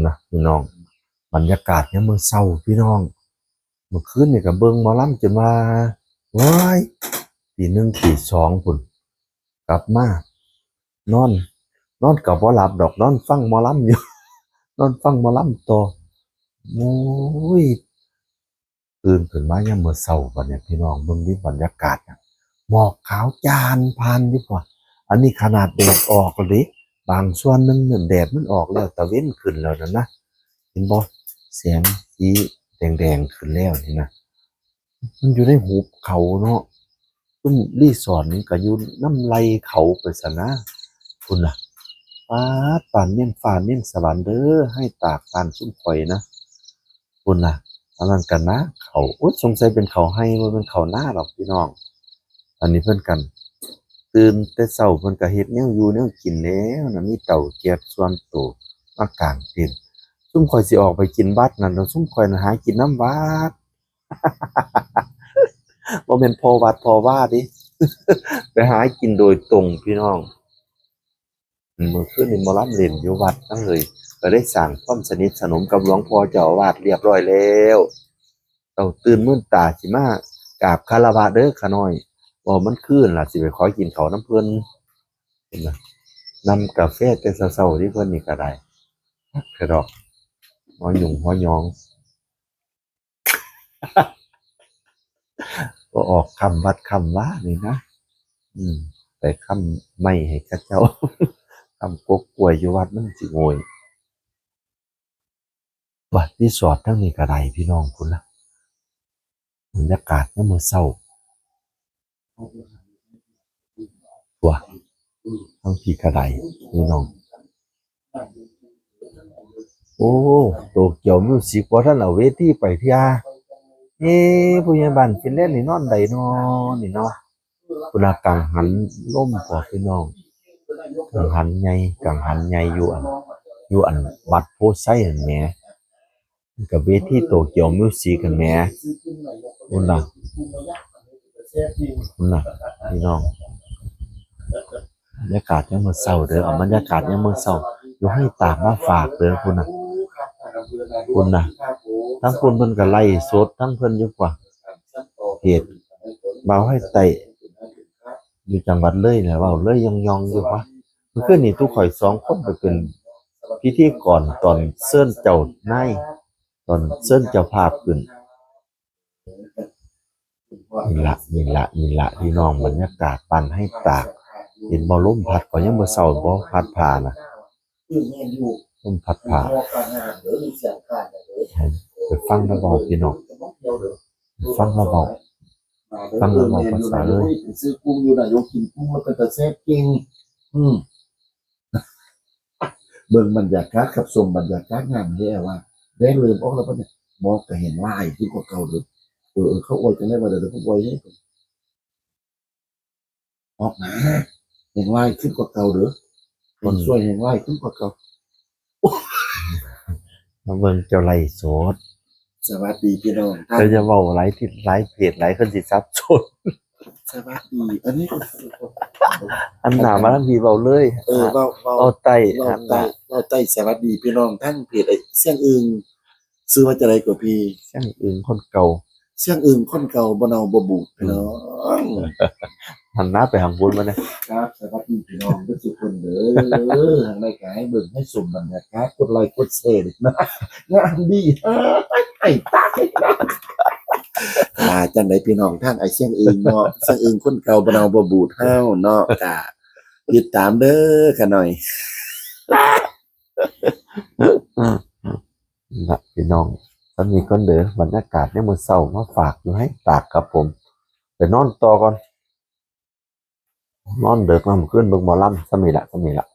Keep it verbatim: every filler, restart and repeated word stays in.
นะพี่น้อง บรรยากาศยามมื้อเช้าพี่น้อง เมื่อคืนนี่ก็เบิ่งหมอลำจนว่า ว้าย ตีหนึ่งตีสองพุ้น กลับมา นอน นอนก็บ่หลับดอก นอนฟังหมอลำอยู่ นอนฟังหมอลำต่อ โอ้ย ตื่นขึ้นมายามมื้อเช้าบัดนี้พี่น้อง เบิ่งดิบรรยากาศน่ะ หมอกขาวจานพานอยู่พุ้น อันนี้ขนาดแดดออกแล้วเด้ บางส่วนหนึ่งเนี่ยแดดมันออกแล้ว ตะเว็นขึ้นแล้วนั่นนะ เห็นบ่ แสงสีแดงๆขึ้นแล้วนี่นะ มันอยู่ในหุบเขาเนาะ ซุมรีสอร์ทนี่ก็อยู่นำไหล่เขาไปซั้นนะ พุ้นน่ะ ป๊าด ปานเมืองฟ้าเมืองสวรรค์เด้อ ไฮตากบ้านซุมข่อยนะ พุ้นน่ะ อันนั้นก็นาข้าว โอ๊ย สงสัยเป็นข้าวไฮ่ บ่แม่นข้าวนาดอกพี่น้อง อันนี้เพิ่นกัน ตื่นแต่เช้าเพิ่นก็เฮ็ดแนวอยู่แนวกินแล้วนะ มีเตาแก๊สส่วนตัวมากางเต็นท์ ซุมข่อยสิออกไปกินวัดนั่นเนาะ ซุมข่อยน่ะหากินนำวัด บ่แม่นพ่อวัดพ่อวาเด้ ไปหากินโดยตรงพี่น้อง มื้อคืนนี้หมอลำเล่นอยู่วัดนั่นเลย ก็ได้สร้างความสนิทสนมกับหลวงพ่อเจ้าอาวาสเรียบร้อยแล้ว เต้าตื่นมื่นตาสิมากราบคารวะเด้อข้าน้อย เว้ามันคืนล่ะ สิไปขอกินข้าวนำเพิ่น เห็นบ่ นำกาแฟแต่เช้าๆที่เพิ่นนี่ก็ได้ คักแท้ดอก หัวหยุ่งหัวหยอง บ่ออกค่ำวัดค่ำวานี่นะ อืม ไปค้ำไม้ให้เขาเจ้า ค้ำกกกล้วยอยู่วัดมันสิโงย บัดรีสอร์ททั้งนี้ก็ได้พี่น้องพุ้นนะ บรรยากาศยามมื้อเช้า ตัว ทั้งพีกระไดพี่น้อง โอ้ โตเกียวมิวสิกบ่ทันเอาเวทีไปเทื่อ เอ๊ะ ผู้ใหญ่บ้านฟินแลนด์นี่นอนใดน้อนี่เนาะ พุ้นน่ะ กังหันลมพอพี่น้อง กังหันใหญ่ กังหันใหญ่อยู่อัน อยู่อันวัดโพไซนั่นแหม กับเวทีโตเกียวมิวสิกกันแหม พุ้นน่ะ พุ้นน่ะ พี่น้อง บรรยากาศยามมื้อเช้าเด้อ เอาบรรยากาศยามมื้อเช้า อยู่ไฮตากมาฝากเด้อ พุ้นน่ะ พุ้นน่ะ ทั้งพุ้นเพิ่นก็ไลฟ์สด ทั้งเพิ่นอยู่กว่า เพจบ่าวไฮไต้ อยู่จังหวัดเลยน่ะ เว้าเลยย่องๆอยู่ว่า เมื่อคืนนี้ตุ๊กข่อยสองคนไปเป็นพิธีกรตอนเชิญเจ้านาย ตอนเชิญเจ้าภาพขึ้น นี่ละ นี่ละ นี่ละ พี่น้อง บรรยากาศบ้านไฮตาก เห็นบ่ ลมพัดก็ยังบ่เซา บ่พัดผ่านะ ลมพัดผ่า ไปฟังแล้วเว้าพี่น้อง ฟังแล้วเว้า ฟังแล้วเว้าภาษาเลย ซื้อกุ้งอยู่นายก กินกุ้งแล้วเป็นตาแซ่บจริง อืม เบิ่งบรรยากาศครับ ชมบรรยากาศงามแท้ว่า ได้เริ่มออกแล้วปะเนี่ย หมอกก็เห็นหลายขึ้นกว่าเก่าเด้อ เออ เออ เขาอวยกันได้ว่าเดี๋ยวผมอวยให้ ออกมา เห็นหลายขึ้นกว่าเก่าเด้อ คนช่วยเห็นหลายขึ้นกว่าเก่า มาเบิ่งเจ้าไลฟ์สด สวัสดีพี่น้องท่าน เจ้าอย่าเว้าหลายทิศหลายเพจหลายคนสิสับสน สวัสดี อันนี้ก็ อันหน้ามาทางพี่เว้าเลย เออ เว้า เว้า เว้าไต้ เว้าไต้ หันหน้า เว้าไต้ สวัสดีพี่น้องทั้งเพจไอ้เสียงอึ่ง ชื่อว่าจะไดก็พี่ เสียงอึ่งคนเก่า เสียงอึ่งคนเก่า บ่เน่าบ่บูดพี่น้อง หันหน้าไปทางพุ้นมาเนี่ย ครับ สวัสดีพี่น้องทุกคนเด้อ ทางรายการให้เบิ่งให้ชมบรรยากาศ กดไลค์กดแชร์นะ งามดี ไอ้ตาย อ่า จังไดพี่น้องทางไอ้เสียงอึ่งเนาะ เสียงอึ่งคนเก่า บ่เน่าบ่บูดเฮาเนาะ กะติดตามเด้อข้าน้อย นะพี่น้อง ส่ำนี้ก่อนเด้อ บรรยากาศในมื้อเช้ามาฝากอยู่ไฮตากครับผม ไปนอนต่อก่อน นอนดึกมาเมื่อคืนเบิ่งหมอลำ ส่ำนี้ละ ส่ำนี้ละ